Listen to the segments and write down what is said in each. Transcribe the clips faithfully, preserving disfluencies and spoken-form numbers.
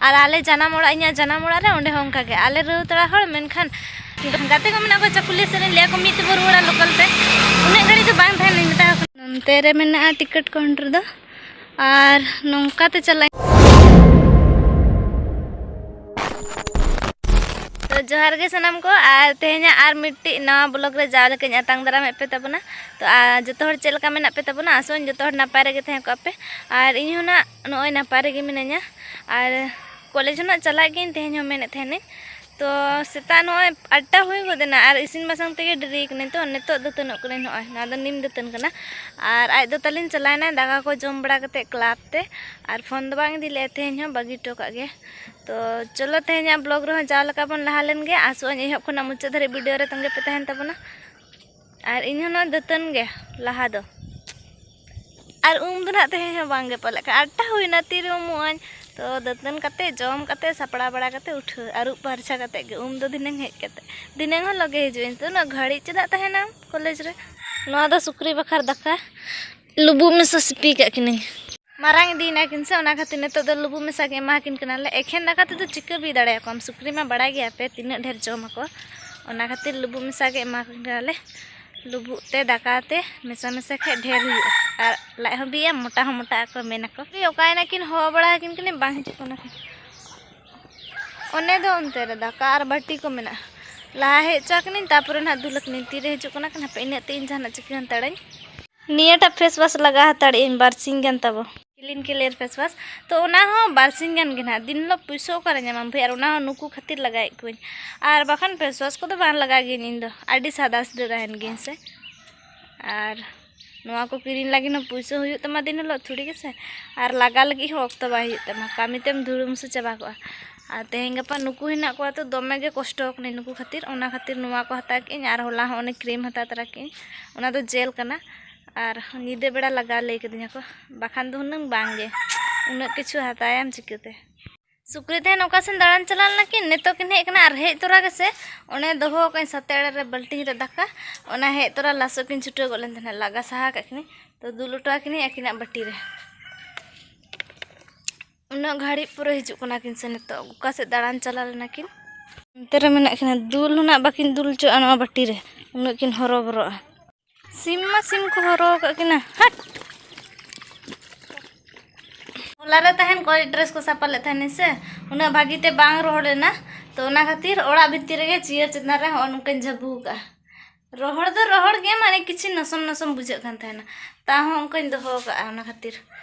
ᱟᱨ ᱟᱞᱮ ᱡᱟᱱᱟᱢ ᱚᱲᱟᱜ, ᱤᱧᱟᱹᱜ ᱡᱟᱱᱟᱢ ᱚᱲᱟᱜ ᱨᱮ, ᱚᱸᱰᱮ ᱦᱚᱸ ᱚᱱᱠᱟ ᱜᱮ᱾ ᱟᱞᱮ ᱨᱟᱹᱣᱛᱟᱲᱟ ᱦᱚᱲ, ᱢᱮᱱᱠᱷᱟᱱ ᱜᱟᱛᱮ ᱠᱚ ᱢᱮᱱᱟᱜ ᱠᱚᱣᱟ ᱪᱟᱠᱩᱞᱤᱭᱟᱹ ᱥᱮᱫ ᱨᱮᱱ, ᱞᱟᱹᱭᱟ ᱠᱚ ᱢᱤᱫ ᱛᱮᱵᱚ ᱨᱩᱣᱟᱹᱲᱟ ᱞᱳᱠᱟᱞ ᱛᱮ᱾ ᱩᱱᱟᱹᱜ ᱜᱷᱟᱹᱲᱤᱡ ᱫᱚ ᱵᱟᱝ ᱛᱟᱦᱮᱱᱟᱹᱧ ᱢᱮᱛᱟ ᱠᱚ ᱠᱟᱱᱟ᱾ ᱱᱚᱱᱛᱮ ᱨᱮ ᱢᱮᱱᱟᱜᱼᱟ ᱴᱤᱠᱤᱴ ᱠᱟᱣᱩᱱᱴᱟᱨ ᱫᱚ, ᱟᱨ ᱱᱚᱝᱠᱟ ᱛᱮ ᱪᱟᱞᱟᱜ ᱛᱚ ᱡᱚᱦᱟᱨ ᱜᱮ ᱥᱟᱱᱟᱢ ᱠᱚ, ᱟᱨ ᱛᱮᱦᱮᱧᱟᱜ ᱟᱨ ᱢᱤᱫᱴᱤᱡ ᱱᱟᱣᱟ ᱵᱞᱚᱜ ᱨᱮ ᱡᱟᱣ ᱞᱮᱠᱟᱧ ᱟᱛᱟᱝ ᱫᱟᱨᱟᱢᱮᱫ ᱯᱮ ᱛᱟᱵᱚᱱᱟ᱾ ᱛᱚ ᱟᱨ ᱡᱚᱛᱚ ᱦᱚᱲ ᱪᱮᱫ ᱞᱮᱠᱟ ᱢᱮᱱᱟᱜ ᱯᱮ ᱛᱟᱵᱚᱱᱟ? ᱟᱥᱚᱜ ᱟᱹᱧ ᱡᱚᱛᱚ ᱦᱚᱲ ᱱᱟᱯᱟᱭ ᱨᱮᱜᱮ ᱛᱟᱦᱮᱸ ᱠᱚᱜ ᱯᱮ᱾ ᱟᱨ ᱤᱧ ᱦᱚᱸ ᱱᱟᱜ ᱱᱚᱜᱼᱚᱭ ᱱᱟᱯᱟᱭ ᱨᱮᱜᱮ ᱢᱤᱱᱟᱹᱧᱟ᱾ ᱟᱨ ᱠᱚᱞᱮᱡᱽ ᱦᱚᱸ ᱱᱟᱜ ᱪᱟᱞᱟᱜ ᱜᱤᱭᱟᱹᱧ, ᱛᱮᱦᱮᱧ ᱦᱚᱸ ᱢᱮᱱᱮᱫ ᱛᱟᱦᱮᱱᱟᱹᱧ᱾ ᱛᱚ ᱥᱮᱛᱟᱜ ᱱᱚᱜᱼᱚᱭ ᱟᱴᱴᱟ ᱦᱩᱭ ᱜᱚᱫ ᱮᱱᱟ, ᱟᱨ ᱤᱥᱤᱱ ᱵᱟᱥᱟᱝ ᱛᱮᱜᱮ ᱰᱮᱨᱤ ᱠᱟᱹᱱᱟᱹᱧ᱾ ᱛᱚ ᱱᱤᱛᱚᱜ ᱫᱟᱹᱛᱟᱹᱱᱚᱜ ᱠᱟᱹᱱᱟᱹᱧ, ᱱᱚᱜᱼᱚᱭ ᱱᱚᱣᱟ ᱫᱚ ᱱᱤᱢ ᱫᱟᱹᱛᱟᱹᱱ ᱠᱟᱱᱟ᱾ ᱟᱨ ᱟᱡ ᱫᱚ ᱛᱟᱹᱞᱤᱧ ᱪᱟᱞᱟᱣᱮᱱᱟᱭ ᱫᱟᱠᱟ ᱠᱚ ᱡᱚᱢ ᱵᱟᱲᱟ ᱠᱟᱛᱮᱫ ᱠᱞᱟᱵᱽ ᱛᱮ, ᱟᱨ ᱯᱷᱳᱱ ᱫᱚ ᱵᱟᱝ ᱤᱫᱤ ᱞᱮᱫᱼᱟ, ᱛᱮᱦᱮᱧ ᱦᱚᱸ ᱵᱟᱹᱜᱤ ᱦᱚᱴᱚ ᱠᱟᱜ ᱜᱮ᱾ ᱛᱚ ᱪᱚᱞᱚ ᱛᱮᱦᱮᱧᱟᱜ ᱵᱞᱚᱜ ᱨᱮᱦᱚᱸ ᱡᱟᱣ ᱞᱮᱠᱟ ᱵᱚᱱ ᱞᱟᱦᱟ ᱞᱮᱱ ᱜᱮ᱾ ᱟᱥᱚᱜ ᱟᱹᱧ ᱮᱦᱚᱵ ᱠᱷᱚᱱᱟᱜ ᱢᱩᱪᱟᱹᱫ ᱫᱷᱟᱹᱨᱤᱡ ᱵᱷᱤᱰᱤᱭᱳ ᱨᱮ ᱛᱚᱸᱜᱮ ᱯᱮ ᱛᱟᱦᱮᱱ ᱛᱟᱵᱚᱱᱟ᱾ ᱟᱨ ᱤᱧ ᱦᱚᱸ ᱱᱚᱣᱟ ᱫᱟᱹᱛᱟᱹᱱ ᱜᱮ ᱞᱟᱦᱟ ᱫᱚ᱾ ᱟᱨ ᱩᱢ ᱫᱚ ᱱᱟᱦᱟᱜ ᱛᱮᱦᱮᱧ ᱦᱚᱸ ᱵᱟᱝ ᱜᱮ ᱯᱟᱞᱮᱫ ᱠᱷᱟᱱ, ᱟᱴᱴᱟ ᱦᱩᱭᱱᱟ, ᱛᱤᱨᱮ ᱩᱢᱩᱜ ᱟᱹᱧ? ᱛᱚ ᱫᱟᱹᱛᱟᱹᱱ ᱠᱟᱛᱮ, ᱡᱚᱢ ᱠᱟᱛᱮ, ᱥᱟᱯᱲᱟᱣ ᱵᱟᱲᱟ ᱠᱟᱛᱮ, ᱩᱴᱷᱟᱹ ᱟᱹᱨᱩᱵ ᱯᱟᱨᱪᱷᱟ ᱠᱟᱛᱮ ᱜᱮ ᱩᱢ ᱫᱚ ᱫᱷᱤᱱᱟᱹᱝ ᱦᱮᱡ ᱠᱟᱛᱮ᱾ ᱫᱷᱤᱱᱟᱹᱝ ᱦᱚᱸ ᱞᱚᱜᱮ ᱦᱤᱡᱩᱜ ᱟᱹᱧ᱾ ᱛᱚ ᱩᱱᱟᱹᱜ ᱜᱷᱟᱹᱲᱤᱡ ᱪᱮᱫᱟᱜ ᱛᱟᱦᱮᱱᱟᱢ ᱠᱚᱞᱮᱡᱽ ᱨᱮ? ᱱᱚᱣᱟ ᱫᱚ ᱥᱩᱠᱨᱤ ᱵᱟᱠᱷᱟᱨ ᱫᱟᱠᱟ, ᱞᱩᱵᱩᱜ ᱢᱮᱥᱟ ᱥᱤᱯᱤ ᱠᱟᱜ ᱠᱤᱱᱟᱹᱧ᱾ ᱢᱟᱨᱟᱝ ᱤᱫᱤᱭᱮᱱᱟ ᱠᱤᱱ ᱥᱮ, ᱚᱱᱟ ᱠᱷᱟᱹᱛᱤᱨ ᱱᱤᱛᱚᱜ ᱫᱚ ᱞᱩᱵᱩᱜ ᱢᱮᱥᱟ ᱜᱮ ᱮᱢᱟ ᱠᱤᱱ ᱠᱟᱱᱟᱞᱮ᱾ ᱮᱠᱷᱮᱱ ᱫᱟᱠᱟ ᱛᱮᱫᱚ ᱪᱤᱠᱟᱹ ᱵᱤ ᱫᱟᱲᱮᱭᱟᱠᱚᱣᱟᱢ? ᱥᱩᱠᱨᱤ ᱢᱟ ᱵᱟᱲᱟᱭ ᱜᱮᱭᱟ ᱯᱮ ᱛᱤᱱᱟᱹᱜ ᱰᱷᱮᱨ ᱡᱚᱢ ᱟᱠᱚ᱾ ᱚᱱᱟ ᱠᱷᱟᱹᱛᱤᱨ ᱞᱩᱵᱩᱜ ᱢᱮᱥᱟ ᱜᱮ ᱮᱢᱟ ᱠᱤᱱ ᱠᱟᱱᱟᱞᱮ᱾ ᱞᱩᱵᱩᱜ ᱛᱮ ᱫᱟᱠᱟ ᱛᱮ ᱢᱮᱥᱟ ᱢᱮᱥᱟ ᱠᱷᱟᱡ ᱰᱷᱮᱨ ᱦᱩᱭᱩᱜᱼᱟ, ᱟᱨ ᱞᱟᱡ ᱦᱚᱸ ᱵᱤᱜᱼᱟ, ᱢᱚᱴᱟ ᱦᱚᱸ ᱢᱚᱴᱟᱜ ᱟᱠᱚ, ᱢᱮᱱᱟᱠᱚ᱾ ᱚᱠᱟᱭᱮᱱᱟ ᱠᱤᱱ? ᱦᱚᱦᱚ ᱵᱟᱲᱟ ᱟᱹᱠᱤᱱ ᱠᱟᱹᱱᱟᱹᱧ, ᱵᱟᱝ ᱦᱤᱡᱩᱜ ᱠᱟᱱᱟ ᱠᱤᱱ᱾ ᱚᱱᱮ ᱫᱚ ᱚᱱᱛᱮ ᱨᱮ ᱫᱟᱠᱟ ᱟᱨ ᱵᱟᱹᱴᱤ ᱠᱚ ᱢᱮᱱᱟᱜᱼᱟ᱾ ᱞᱟᱦᱟ ᱦᱮᱡ ᱦᱚᱪᱚ ᱟᱹᱠᱤᱱᱟᱹᱧ, ᱛᱟᱨᱯᱚᱨᱮ ᱱᱟᱦᱟᱜ ᱫᱩᱞ ᱟᱹᱠᱤᱱᱟᱹᱧ᱾ ᱛᱤᱨᱮ ᱦᱤᱡᱩᱜ ᱠᱟᱱᱟ ᱠᱤᱱ, ᱦᱟᱯᱮ ᱤᱱᱟᱹᱜ ᱛᱮ ᱤᱧ ᱡᱟᱦᱟᱱᱟᱜ ᱪᱤᱠᱟᱹ ᱦᱟᱛᱟᱲᱟᱹᱧ᱾ ᱱᱤᱭᱟᱹᱴᱟᱜ face wash ᱞᱟᱜᱟᱣ ᱦᱟᱛᱟᱲᱮᱜ ᱟᱹᱧ ᱵᱟᱨᱥᱤᱧ ᱜᱟᱱ ᱛᱟᱵᱚ᱾ Clean Clear face wash᱾ ᱛᱚ ᱚᱱᱟ ᱦᱚᱸ ᱵᱟᱨᱥᱤᱧ ᱜᱟᱱ ᱜᱮ ᱱᱟᱦᱟᱜ᱾ ᱫᱤᱱ ᱦᱤᱞᱳᱜ ᱯᱩᱭᱥᱟᱹ ᱚᱠᱟᱨᱮ ᱧᱟᱢᱟᱢ ᱵᱷᱟᱹᱭ? ᱟᱨ ᱚᱱᱟ ᱦᱚᱸ ᱱᱩᱠᱩ ᱠᱷᱟᱹᱛᱤᱨ ᱞᱟᱜᱟᱣᱮᱫ ᱠᱚᱣᱟᱧ᱾ ᱟᱨ ᱵᱟᱠᱷᱟᱱ face wash ᱠᱚᱫᱚ ᱵᱟᱝ ᱞᱟᱜᱟᱣ ᱜᱤᱭᱟᱹᱧ ᱤᱧ ᱫᱚ᱾ ᱟᱹᱰᱤ ᱥᱟᱫᱟ ᱥᱤᱫᱟᱹ ᱛᱟᱦᱮᱱ ᱜᱤᱭᱟᱹᱧ ᱥᱮ᱾ ᱟᱨ ᱱᱚᱣᱟ ᱠᱚ ᱠᱤᱨᱤᱧ ᱞᱟᱹᱜᱤᱫ ᱦᱚᱸ ᱯᱩᱭᱥᱟᱹ ᱦᱩᱭᱩᱜ ᱛᱟᱢᱟ ᱫᱤᱱ ᱦᱤᱞᱳᱜ, ᱛᱷᱩᱲᱤ ᱜᱮᱥᱮ? ᱟᱨ ᱞᱟᱜᱟ ᱞᱟᱹᱜᱤᱫ ᱦᱚᱸ ᱚᱠᱛᱚ ᱵᱟᱭ ᱦᱩᱭᱩᱜ ᱛᱟᱢᱟ᱾ ᱠᱟᱹᱢᱤ ᱛᱮᱢ ᱫᱷᱩᱲᱩᱢ ᱥᱮ ᱪᱟᱵᱟ ᱠᱚᱜᱼᱟ᱾ ᱟᱨ ᱛᱮᱦᱮᱧ ᱜᱟᱯᱟ ᱱᱩᱠᱩ ᱦᱮᱱᱟᱜ ᱠᱚᱣᱟ ᱛᱚ, ᱫᱚᱢᱮ ᱜᱮ ᱠᱚᱥᱴᱚ ᱠᱟᱹᱱᱟᱹᱧ ᱱᱩᱠᱩ ᱠᱷᱟᱹᱛᱤᱨ᱾ ᱚᱱᱟ ᱠᱷᱟᱹᱛᱤᱨ ᱱᱚᱣᱟ ᱠᱚ ᱦᱟᱛᱟᱣ ᱠᱮᱫᱟᱹᱧ, ᱟᱨ ᱦᱚᱞᱟ ᱦᱚᱸ ᱚᱱᱮ cream ᱦᱟᱛᱟᱣ ᱛᱚᱨᱟ ᱠᱮᱫᱟᱹᱧ, ᱚᱱᱟ ᱫᱚ gel ᱠᱟᱱᱟ᱾ ᱟᱨ ᱧᱤᱫᱟᱹ ᱵᱮᱲᱟ ᱞᱟᱜᱟᱣ ᱞᱟᱹᱭ ᱠᱟᱹᱫᱤᱧᱟ ᱠᱚ, ᱵᱟᱠᱷᱟᱱ ᱫᱚ ᱦᱩᱱᱟᱹᱝ ᱵᱟᱝ ᱜᱮ᱾ ᱩᱱᱟᱹᱜ ᱠᱤᱪᱷᱩ ᱦᱟᱛᱟᱣᱟᱭᱟᱢ ᱪᱤᱠᱟᱹᱛᱮ? ᱥᱩᱠᱨᱤ ᱛᱟᱦᱮᱱ ᱚᱠᱟ ᱥᱮᱱ ᱫᱟᱬᱟᱱ ᱪᱟᱞᱟᱣ ᱞᱮᱱᱟ ᱠᱤᱱ, ᱱᱤᱛᱚᱜ ᱠᱤᱱ ᱦᱮᱡ ᱠᱟᱱᱟ ᱟᱨ ᱦᱮᱡ ᱛᱚᱨᱟ ᱜᱮᱥᱮ ᱚᱱᱮ ᱫᱚᱦᱚ ᱠᱟᱜ ᱟᱹᱧ ᱥᱟᱛᱮ ᱟᱲᱮ ᱨᱮ ᱵᱟᱹᱞᱴᱤᱱ ᱨᱮ ᱫᱟᱠᱟ, ᱚᱱᱟ ᱦᱮᱡ ᱛᱚᱨᱟ ᱞᱟᱥᱚᱜ ᱠᱤᱱ ᱪᱷᱩᱴᱟᱹᱣ ᱜᱚᱫ ᱞᱮᱱ ᱛᱟᱦᱮᱱᱟ, ᱞᱟᱜᱟ ᱥᱟᱦᱟ ᱠᱟᱜ ᱠᱤᱱᱟᱹᱧ᱾ ᱛᱚ ᱫᱩᱞ ᱦᱚᱴᱚ ᱟᱹᱠᱤᱱᱟᱹᱧ ᱟᱹᱠᱤᱱᱟᱜ ᱵᱟᱹᱴᱤ ᱨᱮ᱾ ᱩᱱᱟᱹᱜ ᱜᱷᱟᱹᱲᱤᱡ ᱯᱚᱨᱮ ᱦᱤᱡᱩᱜ ᱠᱟᱱᱟ ᱠᱤᱱ ᱥᱮ ᱱᱤᱛᱚᱜ, ᱚᱠᱟ ᱥᱮᱫ ᱫᱟᱬᱟᱱ ᱪᱟᱞᱟᱣ ᱞᱮᱱᱟ ᱠᱤᱱ? ᱚᱱᱛᱮ ᱨᱮ ᱢᱮᱱᱟᱜ ᱠᱤᱱᱟ, ᱫᱩᱞ ᱦᱚᱸ ᱱᱟᱜ ᱵᱟᱹᱠᱤᱱ ᱫᱩᱞ ᱦᱚᱪᱚᱜᱼᱟ ᱱᱚᱣᱟ ᱵᱟᱹᱴᱤ ᱨᱮ, ᱩᱱᱟᱹᱜ ᱠᱤᱱ ᱦᱚᱨᱚᱵᱚᱨᱚᱜᱼᱟ᱾ ᱥᱤᱢ ᱢᱟ ᱥᱤᱢ ᱠᱚ ᱦᱚᱨᱚ ᱟᱠᱟᱫ ᱠᱤᱱᱟ, ᱦᱟᱴ! ᱦᱚᱞᱟ ᱨᱮ ᱛᱟᱦᱮᱱ ᱠᱚ ᱰᱨᱮᱥ ᱠᱚ ᱥᱟᱯᱷᱟ ᱞᱮᱫ ᱛᱟᱦᱮᱱᱤᱧ ᱥᱮ, ᱩᱱᱟᱹᱜ ᱵᱷᱟᱹᱜᱤ ᱛᱮ ᱵᱟᱝ ᱨᱚᱦᱚᱲ ᱞᱮᱱᱟ, ᱛᱚ ᱚᱱᱟ ᱠᱷᱟᱹᱛᱤᱨ ᱚᱲᱟᱜ ᱵᱷᱤᱛᱤᱨ ᱨᱮᱜᱮ ᱪᱤᱭᱟᱹᱨ ᱪᱮᱛᱟᱱ ᱨᱮ ᱦᱚᱸᱜᱼᱚ ᱱᱚᱝᱠᱟᱧ ᱡᱷᱟᱹᱵᱩ ᱟᱠᱟᱫᱼᱟ᱾ ᱨᱚᱦᱚᱲ ᱫᱚ ᱨᱚᱦᱚᱲ ᱜᱮ, ᱢᱟᱱᱮ ᱠᱤᱪᱷᱩ ᱱᱚᱥᱚᱢ ᱱᱚᱥᱚᱢ ᱵᱩᱡᱷᱟᱹᱜ ᱠᱟᱱ ᱛᱟᱦᱮᱱᱟ, ᱛᱟᱦᱚᱸ ᱚᱱᱠᱟᱧ ᱫᱚᱦᱚ ᱟᱠᱟᱫᱼᱟ᱾ ᱚᱱᱟ ᱠᱷᱟᱹᱛᱤᱨ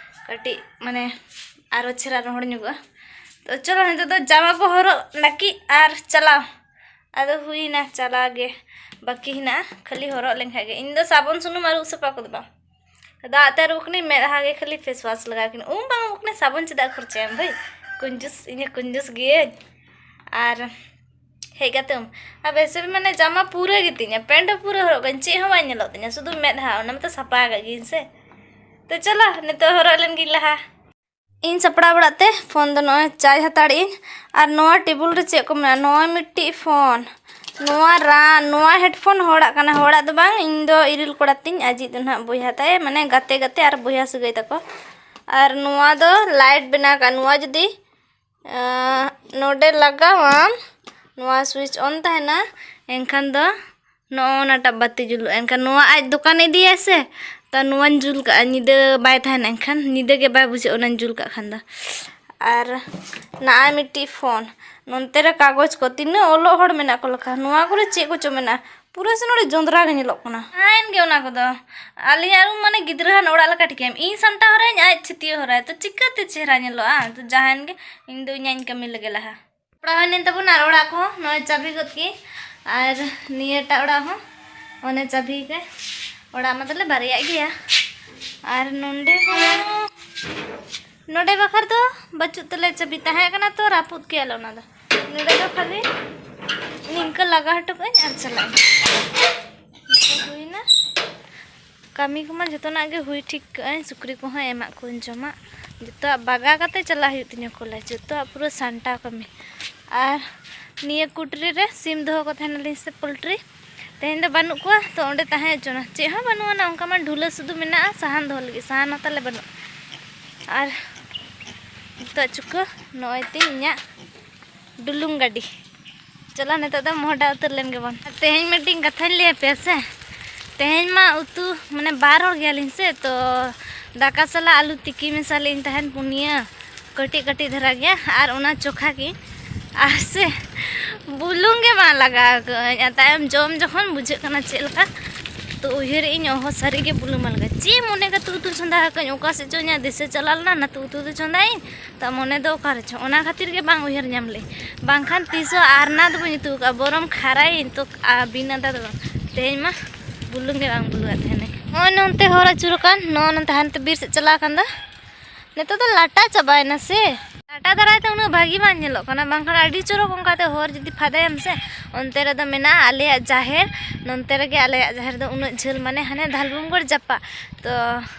ᱠᱟᱹᱴᱤᱡ ᱢᱟᱱᱮ ᱟᱨᱚ ᱪᱮᱦᱨᱟ ᱨᱚᱦᱚᱲ ᱧᱚᱜᱚᱜᱼᱟ᱾ ᱛᱚ ᱪᱚᱞᱚ, ᱱᱤᱛᱚᱜ ᱫᱚ ᱡᱟᱢᱟ ᱠᱚ ᱦᱚᱨᱚᱜ ᱱᱟᱹᱠᱤᱡ ᱟᱨ ᱪᱟᱞᱟᱣ᱾ ᱟᱫᱚ ᱦᱩᱭᱱᱟ, ᱪᱟᱞᱟᱣ ᱜᱮ ᱵᱟᱹᱠᱤ ᱦᱮᱱᱟᱜᱼᱟ, ᱠᱷᱟᱹᱞᱤ ᱦᱚᱨᱚᱜ ᱞᱮᱱᱠᱷᱟᱡ ᱜᱮ᱾ ᱤᱧ ᱫᱚ ᱥᱟᱵᱚᱱ ᱥᱩᱱᱩᱢ ᱟᱹᱨᱩᱵ ᱥᱟᱯᱷᱟ ᱠᱚᱫᱚ ᱵᱟᱝ, ᱫᱟᱜ ᱛᱮ ᱟᱹᱨᱩᱵ ᱠᱟᱹᱱᱟᱹᱧ, ᱢᱮᱫᱦᱟ ᱜᱮ ᱠᱷᱟᱹᱞᱤ ᱯᱷᱮᱥ ᱣᱟᱥ ᱞᱟᱜᱟᱣ ᱠᱟᱹᱱᱟᱹᱧ᱾ ᱩᱢ ᱵᱟᱝ ᱩᱢ ᱠᱟᱹᱱᱟᱹᱧ, ᱥᱟᱵᱚᱱ ᱪᱮᱫᱟᱜ ᱠᱷᱚᱨᱪᱟᱭᱟᱢ ᱵᱷᱟᱹᱭ? ᱠᱩᱧᱡᱩᱥ, ᱤᱧ ᱦᱚᱸ ᱠᱩᱧᱡᱩᱥ ᱜᱤᱭᱟᱹᱧ᱾ ᱟᱨ ᱦᱮᱡ ᱠᱟᱛᱮ ᱩᱢ, ᱟᱨ ᱵᱮᱥᱮ ᱢᱟᱱᱮ ᱡᱟᱢᱟ ᱯᱩᱨᱟᱹ ᱜᱮᱛᱤᱧᱟ, ᱯᱮᱱᱴ ᱦᱚᱸ ᱯᱩᱨᱟᱹ ᱦᱚᱨᱚᱜ ᱠᱟᱹᱧ, ᱪᱮᱫ ᱦᱚᱸ ᱵᱟᱝ ᱧᱮᱞᱚᱜ ᱛᱤᱧᱟ, ᱥᱩᱫᱷᱩ ᱢᱮᱫᱦᱟ, ᱚᱱᱟ ᱢᱟᱛᱚ ᱥᱟᱯᱷᱟ ᱠᱟᱜ ᱜᱤᱭᱟᱹᱧ ᱥᱮ᱾ ᱛᱚ ᱪᱚᱞᱚ, ᱱᱤᱛᱚᱜ ᱦᱚᱨᱚᱜ ᱞᱮᱱ ᱜᱤᱧ ᱞᱟᱦᱟ᱾ ᱤᱧ ᱥᱟᱯᱲᱟᱣ ᱵᱟᱲᱟᱜ ᱛᱮ ᱯᱷᱳᱱ ᱫᱚ ᱱᱚᱜᱼᱚᱭ ᱪᱟᱨᱡᱽ ᱦᱟᱛᱟᱲ ᱤᱧ᱾ ᱟᱨ ᱱᱚᱣᱟ ᱴᱮᱵᱩᱞ ᱨᱮ ᱪᱮᱫ ᱠᱚ ᱢᱮᱱᱟᱜᱼᱟ? ᱱᱚᱣᱟ ᱢᱤᱫᱴᱤᱡ ᱯᱷᱳᱱ, ᱱᱚᱣᱟ ᱨᱟ-, ᱱᱚᱣᱟ ᱦᱮᱰᱯᱷᱳᱱ ᱦᱚᱲᱟᱜ ᱠᱟᱱᱟ, ᱦᱚᱲᱟᱜ ᱫᱚ ᱵᱟᱝ, ᱤᱧ ᱫᱚ ᱤᱨᱤᱞ ᱠᱚᱲᱟ ᱛᱤᱧ, ᱟᱡᱤᱡ ᱫᱚ ᱱᱟᱦᱟᱜ ᱵᱚᱭᱦᱟ ᱛᱟᱭ, ᱢᱟᱱᱮ ᱜᱟᱛᱮ ᱜᱟᱛᱮ ᱟᱨ ᱵᱚᱭᱦᱟ ᱥᱟᱹᱜᱟᱹᱭ ᱛᱟᱠᱚ᱾ ᱟᱨ ᱱᱚᱣᱟ ᱫᱚ ᱞᱟᱭᱤᱴ ᱵᱮᱱᱟᱣ ᱠᱟᱜᱼᱟ, ᱱᱚᱣᱟ ᱡᱩᱫᱤ, ᱟᱸ, ᱱᱚᱰᱮ ᱞᱟᱜᱟᱣᱟᱢ, ᱱᱚᱣᱟ ᱥᱩᱭᱤᱪ ᱚᱱ ᱛᱟᱦᱮᱱᱟ, ᱮᱱᱠᱷᱟᱱ ᱫᱚ ᱱᱚᱜᱼᱚ ᱚᱱᱟᱴᱟᱜ ᱵᱟᱹᱛᱤ ᱡᱩᱞᱩᱜᱼᱟ᱾ ᱮᱱᱠᱷᱟᱱ ᱱᱚᱣᱟ ᱟᱡ ᱫᱚᱠᱟᱱᱮ ᱤᱫᱤᱭᱟᱭ ᱥᱮ, ᱛᱚ ᱱᱚᱣᱟᱧ ᱡᱩᱞ ᱠᱟᱜᱼᱟ, ᱧᱤᱫᱟᱹ ᱵᱟᱭ ᱛᱟᱦᱮᱱᱟ, ᱮᱱᱠᱷᱟᱱ ᱧᱤᱫᱟᱹ ᱜᱮ ᱵᱟᱭ ᱵᱩᱡᱷᱟᱹᱜᱼᱟ ᱚᱱᱟᱧ ᱡᱩᱞ ᱠᱟᱜ ᱠᱷᱟᱱ ᱫᱚ᱾ ᱟᱨ ᱱᱚᱜᱼᱚᱭ ᱢᱤᱫᱴᱤᱡ ᱯᱷᱳᱱ, ᱱᱚᱱᱛᱮ ᱨᱮ ᱠᱟᱜᱚᱡᱽ ᱠᱚ, ᱛᱤᱱᱟᱹᱜ ᱚᱞᱚᱜ ᱦᱚᱲ ᱢᱮᱱᱟᱜ ᱠᱚ ᱞᱮᱠᱟ, ᱱᱚᱣᱟ ᱠᱚᱨᱮ ᱪᱮᱫ ᱠᱚᱪᱚ ᱢᱮᱱᱟᱜᱼᱟ, ᱯᱩᱨᱟᱹ ᱥᱮ ᱱᱚᱰᱮ ᱡᱚᱸᱫᱽᱨᱟ ᱜᱮ ᱧᱮᱞᱚᱜ ᱠᱟᱱᱟ᱾ ᱛᱟᱦᱮᱱ ᱜᱮ ᱚᱱᱟ ᱠᱚᱫᱚ, ᱟᱞᱮᱭᱟᱜ ᱨᱩᱢ ᱢᱟᱱᱮ ᱜᱤᱫᱽᱨᱟᱹ ᱦᱟᱱ ᱚᱲᱟᱜ ᱞᱮᱠᱟ ᱴᱷᱤᱠᱟᱹᱭᱟᱢ, ᱤᱧ ᱥᱟᱢᱴᱟᱣ ᱦᱚᱨᱟᱭᱟᱹᱧ, ᱟᱡ ᱪᱷᱤᱛᱤᱭᱟᱹ ᱦᱚᱨᱟᱭ, ᱛᱚ ᱪᱤᱠᱟᱹᱛᱮ ᱪᱮᱦᱨᱟ ᱧᱮᱞᱚᱜᱼᱟ? ᱛᱚ ᱡᱟᱦᱟᱸᱭᱮᱱ ᱜᱮ, ᱤᱧ ᱫᱚ ᱤᱧᱟᱹᱜ ᱤᱧ ᱠᱟᱹᱢᱤ ᱞᱮᱜᱮ ᱞᱟᱦᱟ᱾ ᱥᱟᱯᱲᱟᱣ ᱦᱩᱭ ᱞᱮᱱ ᱛᱟᱵᱚᱱᱟ ᱟᱨ ᱚᱲᱟᱜ ᱠᱚᱦᱚᱸ ᱱᱚᱜᱼᱚᱭ ᱪᱟᱹᱵᱤ ᱜᱚᱫ ᱠᱮᱫ, ᱟᱨ ᱱᱤᱭᱟᱹᱴᱟᱜ ᱚᱲᱟᱜ ᱦᱚᱸ ᱚᱱᱮ ᱪᱟᱹᱵᱤ ᱠᱮᱫ᱾ ᱚᱲᱟᱜ ᱢᱟ ᱛᱟᱞᱮ ᱵᱟᱨᱭᱟᱜ ᱜᱮᱭᱟ, ᱟᱨ ᱱᱚᱰᱮ ᱦᱚᱸ, ᱱᱚᱰᱮ ᱵᱟᱠᱷᱟᱨ ᱫᱚ ᱵᱟᱹᱪᱩᱜ ᱛᱟᱞᱮ ᱪᱟᱹᱵᱤ, ᱛᱟᱦᱮᱸ ᱠᱟᱱᱟ ᱛᱚ ᱨᱟᱹᱯᱩᱫ ᱠᱮᱜᱼᱟ ᱞᱮ ᱚᱱᱟ ᱫᱚ᱾ ᱱᱚᱰᱮ ᱫᱚ ᱠᱷᱟᱹᱞᱤ ᱱᱤᱝᱠᱟᱹ ᱞᱟᱜᱟ ᱦᱚᱴᱚ ᱠᱟᱜ ᱟᱹᱧ ᱟᱨ ᱪᱟᱞᱟᱜ ᱟᱹᱧ᱾ ᱱᱤᱝᱠᱟᱹ ᱦᱩᱭᱱᱟ᱾ ᱠᱟᱹᱢᱤ ᱠᱚᱢᱟ ᱡᱚᱛᱚᱱᱟᱜ ᱜᱮ ᱦᱩᱭ ᱴᱷᱤᱠ ᱠᱟᱜ ᱟᱹᱧ, ᱥᱩᱠᱨᱤ ᱠᱚᱦᱚᱸ ᱮᱢᱟᱜ ᱠᱚᱣᱟᱧ ᱡᱚᱢᱟᱜ, ᱡᱚᱛᱚᱣᱟᱜ ᱵᱟᱜᱟ ᱠᱟᱛᱮ ᱪᱟᱞᱟᱜ ᱦᱩᱭᱩᱜ ᱛᱤᱧᱟᱹ ᱠᱚᱞᱮᱡᱽ, ᱡᱚᱛᱚᱣᱟᱜ ᱯᱩᱨᱟᱹ ᱥᱟᱢᱴᱟᱣ ᱠᱟᱹᱢᱤ᱾ ᱟᱨ ᱱᱤᱭᱟᱹ ᱠᱩᱴᱨᱤ ᱨᱮ ᱥᱤᱢ ᱫᱚᱦᱚ ᱠᱚ ᱛᱟᱦᱮᱱᱟᱞᱤᱧ ᱥᱮ ᱯᱳᱞᱴᱨᱤ, ᱛᱮᱦᱮᱧ ᱫᱚ ᱵᱟᱹᱱᱩᱜ ᱠᱚᱣᱟ, ᱛᱚ ᱚᱸᱰᱮ ᱛᱟᱦᱮᱸ ᱦᱚᱪᱚᱱᱟ, ᱪᱮᱫ ᱦᱚᱸ ᱵᱟᱹᱱᱩᱜ ᱟᱱᱟ ᱚᱱᱠᱟ ᱢᱟ, ᱰᱷᱩᱞᱟᱹ ᱥᱩᱫᱷᱩ ᱢᱮᱱᱟᱜᱼᱟ ᱥᱟᱦᱟᱱ ᱫᱚᱦᱚ ᱞᱟᱹᱜᱤᱫ, ᱥᱟᱦᱟᱱ ᱦᱚᱸ ᱛᱟᱞᱮ ᱵᱟᱹᱱᱩᱜ᱾ ᱟᱨ ᱱᱤᱛᱚᱜ ᱪᱩᱠᱟᱹ ᱱᱚᱜᱼᱚᱭ ᱛᱤᱧ ᱤᱧᱟᱹᱜ ᱰᱩᱞᱩᱝ ᱜᱟᱹᱰᱤ᱾ ᱪᱚᱞᱚ, ᱱᱤᱛᱚᱜ ᱫᱚ ᱢᱚᱦᱰᱟ ᱩᱛᱟᱹᱨ ᱞᱮᱱ ᱜᱮᱵᱚᱱ᱾ ᱛᱮᱦᱮᱧ ᱢᱤᱫᱴᱤᱡ ᱠᱟᱛᱷᱟᱧ ᱞᱟᱹᱭ ᱟᱯᱮᱭᱟ ᱥᱮ᱾ ᱛᱮᱦᱮᱧ ᱢᱟ ᱩᱛᱩ, ᱢᱟᱱᱮ, ᱵᱟᱨ ᱦᱚᱲ ᱜᱮᱭᱟᱞᱤᱧ ᱥᱮ, ᱛᱚ ᱫᱟᱠᱟ ᱥᱟᱞᱟᱜ ᱟᱹᱞᱩ ᱛᱤᱠᱤ ᱢᱮᱥᱟ ᱞᱤᱧ ᱛᱟᱦᱮᱱ ᱯᱩᱱᱭᱟᱹ, ᱠᱟᱹᱴᱤᱡ ᱠᱟᱹᱴᱤᱡ ᱫᱷᱟᱨᱟ ᱜᱮᱭᱟ, ᱟᱨ ᱚᱱᱟ ᱪᱚᱠᱷᱟ ᱜᱮ᱾ ᱟᱨ ᱥᱮ ᱵᱩᱞᱩᱝ ᱜᱮ ᱵᱟᱝ ᱞᱟᱜᱟᱣ ᱟᱠᱟᱫᱟᱹᱧ᱾ ᱟᱨ ᱛᱟᱭᱚᱢ ᱡᱚᱢ ᱡᱚᱠᱷᱚᱱ ᱵᱩᱡᱷᱟᱹᱜ ᱠᱟᱱᱟ ᱪᱮᱫ ᱞᱮᱠᱟ, ᱛᱚ ᱩᱭᱦᱟᱹᱨᱮᱫ ᱟᱹᱧ, ᱚᱦᱚ, ᱥᱟᱹᱨᱤ ᱜᱮ ᱵᱩᱞᱩᱝ ᱵᱟᱝ ᱞᱟᱜᱟᱜᱼᱟ᱾ ᱪᱮᱫ ᱢᱚᱱᱮ ᱠᱟᱛᱮ ᱩᱛᱩ ᱪᱚᱸᱫᱟ ᱟᱠᱟᱫᱟᱹᱧ, ᱚᱠᱟ ᱥᱮᱫ ᱪᱚ ᱤᱧᱟᱹᱜ ᱫᱤᱥᱟᱹ ᱪᱟᱞᱟᱣ ᱞᱮᱱᱟ, ᱚᱱᱟᱛᱮ ᱩᱛᱩ ᱫᱚ ᱪᱚᱸᱫᱟᱭᱟᱹᱧ᱾ ᱛᱚ ᱢᱚᱱᱮ ᱫᱚ ᱚᱠᱟ ᱨᱮᱪᱚ, ᱚᱱᱟ ᱠᱷᱟᱹᱛᱤᱨ ᱜᱮ ᱵᱟᱝ ᱩᱭᱦᱟᱹᱨ ᱧᱟᱢ ᱞᱮᱫ᱾ ᱵᱟᱝᱠᱷᱟᱱ ᱛᱤᱥ ᱦᱚᱸ ᱟᱨᱱᱟ ᱫᱚ ᱵᱟᱹᱧ ᱩᱛᱩ ᱟᱠᱟᱫᱼᱟ, ᱵᱚᱨᱚᱝ ᱠᱷᱟᱨᱟᱭᱟᱹᱧ ᱛᱚ, ᱟ, ᱵᱤᱱ ᱟᱫᱟ ᱫᱚ ᱵᱟᱝ᱾ ᱛᱮᱦᱮᱧ ᱢᱟ ᱵᱩᱞᱩᱝ ᱜᱮ ᱵᱟᱝ ᱵᱩᱞᱩᱝ ᱟᱫ ᱛᱟᱦᱮᱱᱟᱹᱧ᱾ ᱱᱚᱜᱼᱚᱭ ᱱᱚᱱᱛᱮ ᱦᱚᱨ ᱟᱹᱪᱩᱨ ᱟᱠᱟᱱ, ᱱᱚᱜᱼᱚ ᱱᱚᱱᱛᱮ ᱦᱟᱱᱛᱮ ᱵᱤᱨ ᱥᱮᱫ ᱪᱟᱞᱟᱣ ᱟᱠᱟᱱ ᱫᱚ᱾ ᱱᱤᱛᱚᱜ ᱫᱚ ᱞᱟᱴᱟ ᱪᱟᱵᱟᱭᱮᱱᱟ ᱥᱮ, ᱞᱟᱴᱟ ᱫᱟᱨᱟᱭ ᱛᱮ ᱩᱱᱟᱹᱜ ᱵᱷᱟᱹᱜᱤ ᱵᱟᱝ ᱧᱮᱞᱚᱜ ᱠᱟᱱᱟ, ᱵᱟᱝᱠᱷᱟᱱ ᱟᱹᱰᱤ ᱪᱚᱨᱚᱠ ᱚᱱᱠᱟᱛᱮ ᱦᱚᱨ ᱡᱩᱫᱤ ᱯᱷᱟᱫᱟᱭᱟᱢ ᱥᱮ, ᱚᱱᱛᱮ ᱨᱮᱫᱚ ᱢᱮᱱᱟᱜᱼᱟ ᱟᱞᱮᱭᱟᱜ ᱡᱟᱦᱮᱨ᱾ ᱱᱚᱱᱛᱮ ᱨᱮᱜᱮ ᱟᱞᱮᱭᱟᱜ ᱡᱟᱦᱮᱨ ᱫᱚ ᱩᱱᱟᱹᱜ ᱡᱷᱟᱹᱞ, ᱢᱟᱱᱮ ᱦᱟᱱᱮ ᱫᱷᱟᱞᱵᱷᱩᱢᱜᱚᱲ ᱡᱟᱯᱟᱜ᱾ ᱛᱚ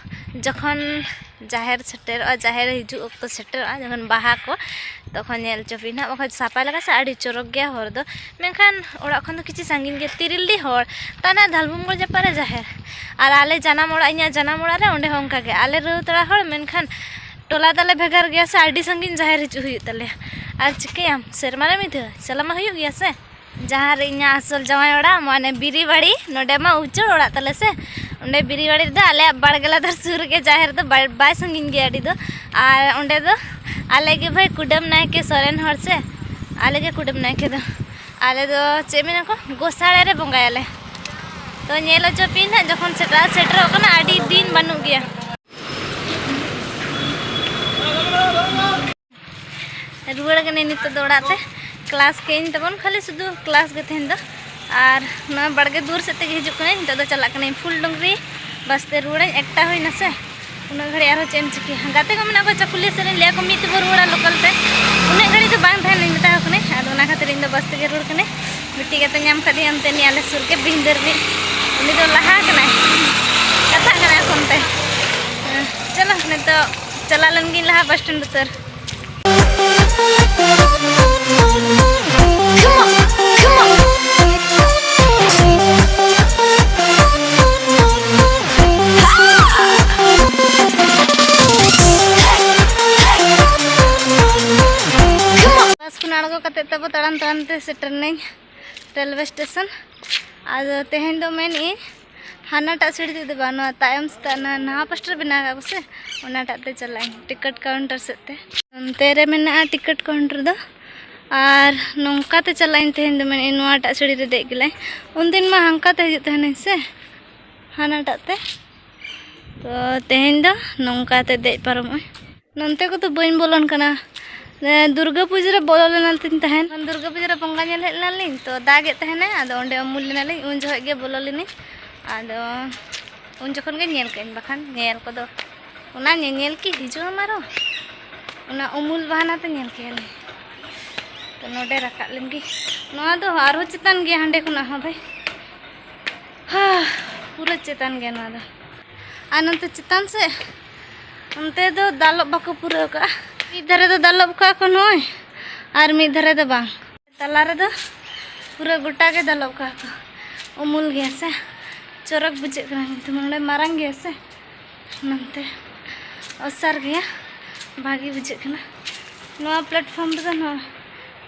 ᱡᱚᱠᱷᱚᱱ ᱡᱟᱦᱮᱨ ᱥᱮᱴᱮᱨᱚᱜᱼᱟ, ᱡᱟᱦᱮᱨ ᱦᱤᱡᱩᱜ ᱚᱠᱛᱚ ᱥᱮᱴᱮᱨᱚᱜᱼᱟ, ᱡᱚᱠᱷᱚᱱ ᱵᱟᱦᱟ ᱠᱚ, ᱛᱚᱠᱷᱚᱱ ᱧᱮᱞ ᱦᱚᱪᱚ ᱯᱮ ᱱᱟᱦᱟᱜ᱾ ᱵᱟᱠᱷᱟᱱ ᱥᱟᱯᱷᱟ ᱞᱮᱠᱟ ᱥᱮ ᱟᱹᱰᱤ ᱪᱚᱨᱚᱠ ᱜᱮᱭᱟ ᱦᱚᱨ ᱫᱚ, ᱢᱮᱱᱠᱷᱟᱱ ᱚᱲᱟᱜ ᱠᱷᱚᱱ ᱫᱚ ᱠᱤᱪᱷᱩ ᱥᱟᱺᱜᱤᱧ ᱜᱮᱭᱟ, ᱛᱤᱨᱤᱞᱰᱤ ᱦᱚᱨ, ᱛᱟᱱᱟ ᱫᱷᱟᱞᱵᱷᱩᱢᱜᱚᱲ ᱡᱟᱯᱟᱜ ᱨᱮ ᱡᱟᱦᱮᱨ᱾ ᱟᱨ ᱟᱞᱮ ᱡᱟᱱᱟᱢ ᱚᱲᱟᱜ, ᱤᱧᱟᱹᱜ ᱡᱟᱱᱟᱢ ᱚᱲᱟᱜ ᱨᱮ, ᱚᱸᱰᱮ ᱦᱚᱸ ᱚᱱᱠᱟ ᱜᱮ, ᱟᱞᱮ ᱨᱟᱹᱣᱛᱟᱲᱟ ᱦᱚᱲ, ᱢᱮᱱᱠᱷᱟᱱ ᱴᱚᱞᱟ ᱛᱟᱞᱮ ᱵᱷᱮᱜᱟᱨ ᱜᱮᱭᱟ ᱥᱮ, ᱟᱹᱰᱤ ᱥᱟᱺᱜᱤᱧ ᱡᱟᱦᱮᱨ ᱦᱤᱡᱩᱜ ᱦᱩᱭᱩᱜ ᱛᱟᱞᱮᱭᱟ᱾ ᱟᱨ ᱪᱤᱠᱟᱹᱭᱟᱢ, ᱥᱮᱨᱢᱟ ᱨᱮ ᱢᱤᱫ ᱫᱷᱟᱣ ᱪᱟᱞᱟᱜ ᱢᱟ ᱦᱩᱭᱩᱜ ᱜᱮᱭᱟ ᱥᱮ᱾ ᱡᱟᱦᱟᱸ ᱨᱮ ᱤᱧᱟᱹᱜ ᱟᱥᱚᱞ ᱡᱟᱶᱟᱭ ᱚᱲᱟᱜ, ᱢᱟᱱᱮ ᱵᱤᱨᱤᱵᱟᱲᱤ, ᱱᱚᱰᱮ ᱢᱟ ᱩᱪᱟᱹᱲ ᱚᱲᱟᱜ ᱛᱟᱞᱮ ᱥᱮ, ᱚᱸᱰᱮ ᱵᱤᱨᱤᱵᱟᱲᱤ ᱨᱮᱫᱚ ᱟᱞᱮᱭᱟᱜ ᱵᱟᱲᱜᱮ ᱞᱟᱛᱟᱨ ᱥᱩᱨ ᱨᱮᱜᱮ ᱡᱟᱦᱮᱨ ᱫᱚ, ᱵᱟᱭ, ᱵᱟᱭ ᱥᱟᱺᱜᱤᱧ ᱜᱮᱭᱟ ᱟᱹᱰᱤ ᱫᱚ᱾ ᱟᱨ ᱚᱸᱰᱮ ᱫᱚ ᱟᱞᱮ ᱜᱮ ᱵᱷᱟᱹᱭ ᱠᱩᱰᱟᱹᱢ ᱱᱟᱭᱠᱮ, ᱥᱚᱨᱮᱱ ᱦᱚᱲ ᱥᱮ, ᱟᱞᱮ ᱜᱮ ᱠᱩᱰᱟᱹᱢ ᱱᱟᱭᱠᱮ ᱫᱚ᱾ ᱟᱞᱮ ᱫᱚ ᱪᱮᱫ ᱢᱮᱱᱟ ᱠᱚ, ᱜᱚᱥᱟᱲᱮ ᱨᱮ ᱵᱚᱸᱜᱟᱭᱟᱞᱮ᱾ ᱛᱚ ᱧᱮᱞ ᱦᱚᱪᱚ ᱯᱮ ᱱᱟᱦᱟᱜ, ᱡᱚᱠᱷᱚᱱ ᱥᱮᱴᱮᱨ, ᱥᱮᱴᱮᱨᱚᱜ ᱠᱟᱱᱟ, ᱟᱹᱰᱤ ᱫᱤᱱ ᱵᱟᱹᱱᱩᱜ ᱜᱮᱭᱟ᱾ ᱨᱩᱣᱟᱹᱲ ᱠᱟᱹᱱᱟᱹᱧ ᱱᱤᱛᱚᱜ ᱫᱚ ᱚᱲᱟᱜ ᱛᱮ᱾ ᱠᱞᱟᱥ ᱠᱮᱫᱟᱹᱧ ᱛᱟᱵᱚᱱ, ᱠᱷᱟᱹᱞᱤ ᱥᱩᱫᱷᱩ ᱠᱞᱟᱥ ᱜᱮ ᱛᱮᱦᱮᱧ ᱫᱚ᱾ ᱟᱨ ᱱᱚᱣᱟ ᱵᱟᱲᱜᱮ ᱫᱩᱣᱟᱹᱨ ᱥᱮᱫ ᱛᱮᱜᱮ ᱦᱤᱡᱩᱜ ᱠᱟᱹᱱᱟᱹᱧ᱾ ᱱᱤᱛᱚᱜ ᱫᱚ ᱪᱟᱞᱟᱜ ᱠᱟᱹᱱᱟᱹᱧ ᱯᱷᱩᱞ ᱰᱩᱝᱨᱤ ᱵᱟᱥ ᱛᱮ ᱨᱩᱣᱟᱹᱲᱟᱹᱧ, ᱮᱠᱴᱟ ᱦᱩᱭᱱᱟ ᱥᱮ᱾ ᱩᱱᱟᱹᱜ ᱜᱷᱟᱹᱲᱤᱡ ᱟᱨᱦᱚᱸ ᱪᱮᱫ ᱮᱢ ᱪᱤᱠᱟᱹᱭᱟ? ᱜᱟᱛᱮ ᱠᱚ ᱢᱮᱱᱟᱜ ᱠᱚᱣᱟ, ᱪᱟᱠᱩᱞᱤᱭᱟᱹ ᱥᱮᱫ ᱨᱮᱱ, ᱞᱟᱹᱭᱟ ᱠᱚ ᱢᱤᱫ ᱛᱮᱵᱚ ᱨᱩᱣᱟᱹᱲᱟ ᱞᱳᱠᱟᱞ ᱛᱮ᱾ ᱩᱱᱟᱹᱜ ᱜᱷᱟᱹᱲᱤᱡ ᱫᱚ ᱵᱟᱝ ᱛᱟᱦᱮᱱᱟᱹᱧ ᱢᱮᱛᱟ ᱠᱚ ᱠᱟᱹᱱᱟᱹᱧ, ᱟᱫᱚ ᱚᱱᱟ ᱠᱷᱟᱹᱛᱤᱨ ᱤᱧ ᱫᱚ ᱵᱟᱥ ᱛᱮᱜᱮ ᱨᱩᱣᱟᱹᱲ ᱠᱟᱹᱱᱟᱹᱧ᱾ ᱢᱤᱫᱴᱤᱡ ᱜᱟᱛᱮ ᱧᱟᱢ ᱠᱟᱫᱮᱭᱟ ᱚᱱᱛᱮ ᱱᱤᱭᱟᱹ ᱟᱞᱮ ᱥᱩᱨ ᱜᱮ ᱵᱷᱤᱱᱫᱟᱹᱨ ᱨᱤᱱᱤᱡ, ᱩᱱᱤ ᱫᱚ ᱞᱟᱦᱟ ᱠᱟᱱᱟᱭ, ᱠᱟᱛᱷᱟᱜ ᱠᱟᱱᱟᱭ ᱯᱷᱳᱱ ᱛᱮ᱾ ᱦᱮᱸ, ᱪᱚᱞᱚ ᱱᱤᱛᱚᱜ ᱪᱟᱞᱟᱣ ᱞᱮᱱ ᱜᱤᱧ ᱞᱟᱦᱟ ᱵᱟᱥ ᱥᱴᱮᱱᱰ ᱩᱛᱟᱹᱨ᱾ ᱠᱟᱛᱮ ᱛᱟᱵᱚ ᱛᱟᱲᱟᱢ ᱛᱟᱲᱟᱢ ᱛᱮ ᱥᱮᱴᱮᱨ ᱱᱟᱹᱧ ᱨᱮᱞᱣᱮ ᱥᱴᱮᱥᱚᱱ᱾ ᱟᱫᱚ ᱛᱮᱦᱮᱧ ᱫᱚ ᱢᱮᱱᱮᱫ ᱟᱹᱧ ᱦᱟᱱᱟᱴᱟᱜ ᱥᱤᱲᱤ ᱛᱮᱫᱚ ᱵᱟᱝ, ᱱᱚᱣᱟ ᱛᱟᱭᱚᱢ ᱥᱮᱫ ᱱᱟᱣᱟ ᱯᱟᱥᱴᱟ ᱨᱮ ᱵᱮᱱᱟᱣ ᱠᱟᱜ ᱠᱚ ᱥᱮ, ᱚᱱᱟᱴᱟᱜ ᱛᱮ ᱪᱟᱞᱟᱜ ᱟᱹᱧ ᱴᱤᱠᱤᱴ ᱠᱟᱣᱩᱱᱴᱟᱨ ᱥᱮᱫ ᱛᱮ᱾ ᱚᱱᱛᱮ ᱨᱮ ᱢᱮᱱᱟᱜᱼᱟ ᱴᱤᱠᱤᱴ ᱠᱟᱣᱩᱱᱴᱟᱨ ᱫᱚ᱾ ᱟᱨ ᱱᱚᱝᱠᱟ ᱛᱮ ᱪᱟᱞᱟᱜ ᱟᱹᱧ ᱛᱮᱦᱮᱧ ᱫᱚ, ᱢᱮᱱᱮᱫ ᱟᱹᱧ ᱱᱚᱣᱟᱴᱟᱜ ᱥᱤᱲᱤ ᱨᱮ ᱫᱮᱡ ᱜᱮᱞᱟᱭ᱾ ᱩᱱᱫᱤᱱ ᱢᱟ ᱦᱟᱱᱠᱟ ᱛᱮ ᱦᱤᱡᱩᱜ ᱛᱟᱦᱮᱱᱟᱹᱧ ᱥᱮ, ᱦᱟᱱᱟᱴᱟᱜ ᱛᱮ᱾ ᱛᱚ ᱛᱮᱦᱮᱧ ᱫᱚ ᱱᱚᱝᱠᱟ ᱛᱮ ᱫᱮᱡ ᱯᱟᱨᱚᱢᱚᱜᱼᱟᱹᱧ᱾ ᱱᱚᱱᱛᱮ ᱠᱚᱫᱚ ᱵᱟᱹᱧ ᱵᱚᱞᱚᱱ ᱠᱟᱱᱟ᱾ ᱮ, ᱫᱩᱨᱜᱟᱹ ᱯᱩᱡᱟᱹ ᱨᱮ ᱵᱚᱞᱚ ᱞᱮᱱᱟ ᱛᱤᱧ ᱛᱟᱦᱮᱱ᱾ ᱫᱩᱨᱜᱟᱹ ᱯᱩᱡᱟᱹ ᱨᱮ ᱵᱚᱸᱜᱟ ᱧᱮᱞ ᱦᱮᱡ ᱞᱮᱱᱟᱞᱤᱧ, ᱛᱚ ᱫᱟᱜᱮᱫ ᱛᱟᱦᱮᱱᱟᱭ, ᱟᱫᱚ ᱚᱸᱰᱮ ᱩᱢᱩᱞ ᱞᱮᱱᱟᱞᱤᱧ, ᱩᱱ ᱡᱚᱠᱷᱚᱱ ᱜᱮ ᱵᱚᱞᱚ ᱞᱮᱱᱟᱹᱧ᱾ ᱟᱫᱚ ᱩᱱ ᱡᱚᱠᱷᱚᱱ ᱜᱮ ᱧᱮᱞ ᱠᱟᱜᱼᱟᱹᱧ, ᱵᱟᱠᱷᱟᱱ ᱧᱮᱞ ᱠᱚᱫᱚ ᱚᱱᱟ ᱧᱮᱧᱮᱞ ᱠᱤ ᱦᱤᱡᱩᱜ ᱟᱢ ᱟᱨᱚ? ᱚᱱᱟ ᱩᱢᱩᱞ ᱵᱟᱦᱟᱱᱟ ᱛᱮ ᱧᱮᱞ ᱠᱮᱭᱟᱞᱮ᱾ ᱛᱚ ᱱᱚᱰᱮ ᱨᱟᱠᱟᱵ ᱞᱮᱱ ᱜᱮ᱾ ᱱᱚᱣᱟ ᱫᱚ ᱟᱨᱦᱚᱸ ᱪᱮᱛᱟᱱ ᱜᱮᱭᱟ ᱦᱟᱸᱰᱮ ᱠᱷᱚᱱᱟᱜ ᱦᱚᱸ ᱵᱷᱟᱭ᱾ ᱦᱟ, ᱯᱩᱨᱟᱹ ᱪᱮᱛᱟᱱ ᱜᱮᱭᱟ ᱱᱚᱣᱟ ᱫᱚ᱾ ᱟᱨ ᱱᱚᱛᱮ ᱪᱮᱛᱟᱱ ᱥᱮᱫ, ᱚᱱᱛᱮ ᱫᱚ ᱫᱟᱞᱚᱵ ᱵᱟᱠᱚ ᱯᱩᱨᱟᱹᱣ ᱠᱟᱜᱼᱟ᱾ ᱢᱤᱫ ᱫᱷᱟᱨᱮ ᱫᱚ ᱫᱟᱞᱚᱵ ᱠᱟᱜᱼᱟ ᱠᱚ ᱱᱚᱜᱼᱚᱭ, ᱟᱨ ᱢᱤᱫ ᱫᱷᱟᱨᱮ ᱫᱚ ᱵᱟᱝ᱾ ᱛᱟᱞᱟ ᱨᱮᱫᱚ ᱯᱩᱨᱟᱹ ᱜᱚᱴᱟ ᱜᱮ ᱫᱟᱞᱚᱵ ᱠᱟᱜᱼᱟ ᱠᱚ᱾ ᱩᱢᱩᱞ ᱜᱮᱭᱟ ᱥᱮ, ᱪᱚᱨᱚᱠ ᱵᱩᱡᱷᱟᱹᱜ ᱠᱟᱱᱟ, ᱠᱤᱱᱛᱩ ᱱᱚᱰᱮ ᱢᱟᱨᱟᱝ ᱜᱮᱭᱟ ᱥᱮ, ᱱᱚᱱᱛᱮ ᱚᱥᱟᱨ ᱜᱮᱭᱟ, ᱵᱷᱟᱜᱮ ᱵᱩᱡᱷᱟᱹᱜ ᱠᱟᱱᱟ᱾ ᱱᱚᱣᱟ ᱯᱞᱟᱴᱯᱷᱚᱨᱢ ᱨᱮᱫᱚ ᱱᱚᱣᱟ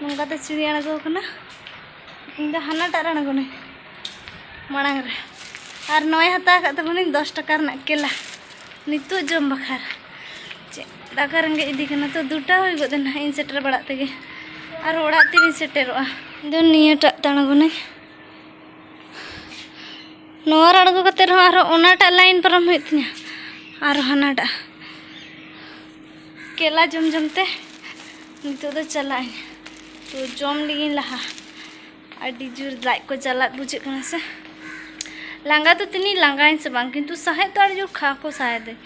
ᱱᱚᱝᱠᱟᱛᱮ ᱥᱤᱲᱤ ᱟᱬᱜᱚ ᱠᱟᱱᱟ᱾ ᱤᱧ ᱫᱚ ᱦᱟᱱᱟᱴᱟᱜ ᱨᱮ ᱟᱬᱜᱚᱱᱟᱹᱧ ᱢᱟᱲᱟᱝ ᱨᱮ᱾ ᱟᱨ ᱱᱚᱣᱟᱭ ᱦᱟᱛᱟᱣ ᱟᱠᱟᱫ ᱛᱟᱵᱚᱱᱟᱹᱧ ᱫᱚᱥ ᱴᱟᱠᱟ ᱨᱮᱱᱟᱜ ᱠᱮᱞᱟ, ᱱᱤᱛᱚᱜ ᱡᱚᱢ ᱵᱟᱠᱷᱨᱟ᱾ ᱪᱮᱫ ᱫᱟᱠᱟ ᱨᱮᱸᱜᱮᱡ ᱤᱫᱤ ᱠᱟᱱᱟ, ᱛᱚ ᱫᱩᱴᱟ ᱦᱩᱭ ᱜᱚᱫ ᱮᱱᱟ ᱤᱧ ᱥᱮᱴᱮᱨ ᱵᱟᱲᱟᱜ ᱛᱮᱜᱮ᱾ ᱟᱨ ᱚᱲᱟᱜ ᱛᱤᱨᱤᱧ ᱥᱮᱴᱮᱨᱚᱜᱼᱟ᱾ ᱤᱧ ᱫᱚ ᱱᱤᱭᱟᱹᱴᱟᱜ ᱛᱮ ᱟᱬᱜᱚᱱᱟᱹᱧ᱾ ᱱᱚᱣᱟ ᱨᱮ ᱟᱬᱜᱚ ᱠᱟᱛᱮ ᱨᱮᱦᱚᱸ ᱟᱨᱦᱚᱸ ᱚᱱᱟᱴᱟᱜ ᱞᱟᱭᱤᱱ ᱯᱟᱨᱚᱢ ᱦᱩᱭᱩᱜ ᱛᱤᱧᱟᱹ, ᱟᱨᱦᱚᱸ ᱦᱟᱱᱟᱴᱟᱜ᱾ ᱠᱮᱞᱟ ᱡᱚᱢ ᱡᱚᱢ ᱛᱮ ᱱᱤᱛᱚᱜ ᱫᱚ ᱪᱟᱞᱟᱜ ᱟᱹᱧ᱾ ᱛᱚ ᱡᱚᱢ ᱞᱮᱜᱤᱧ ᱞᱟᱦᱟ, ᱟᱹᱰᱤ ᱡᱳᱨ ᱞᱟᱡ ᱠᱚ ᱡᱟᱞᱟᱫ ᱵᱩᱡᱷᱟᱹᱜ ᱠᱟᱱᱟ ᱥᱮ᱾ ᱞᱟᱸᱜᱟ ᱫᱚ ᱛᱤᱱᱟᱹᱧ ᱞᱟᱸᱜᱟᱭᱮᱱ ᱥᱮ ᱵᱟᱝ, ᱠᱤᱱᱛᱩ ᱥᱟᱦᱮᱫ ᱫᱚ ᱟᱹᱰᱤ ᱡᱳᱨ ᱠᱷᱟᱸ ᱠᱚ ᱥᱟᱦᱮᱫᱟᱹᱧ,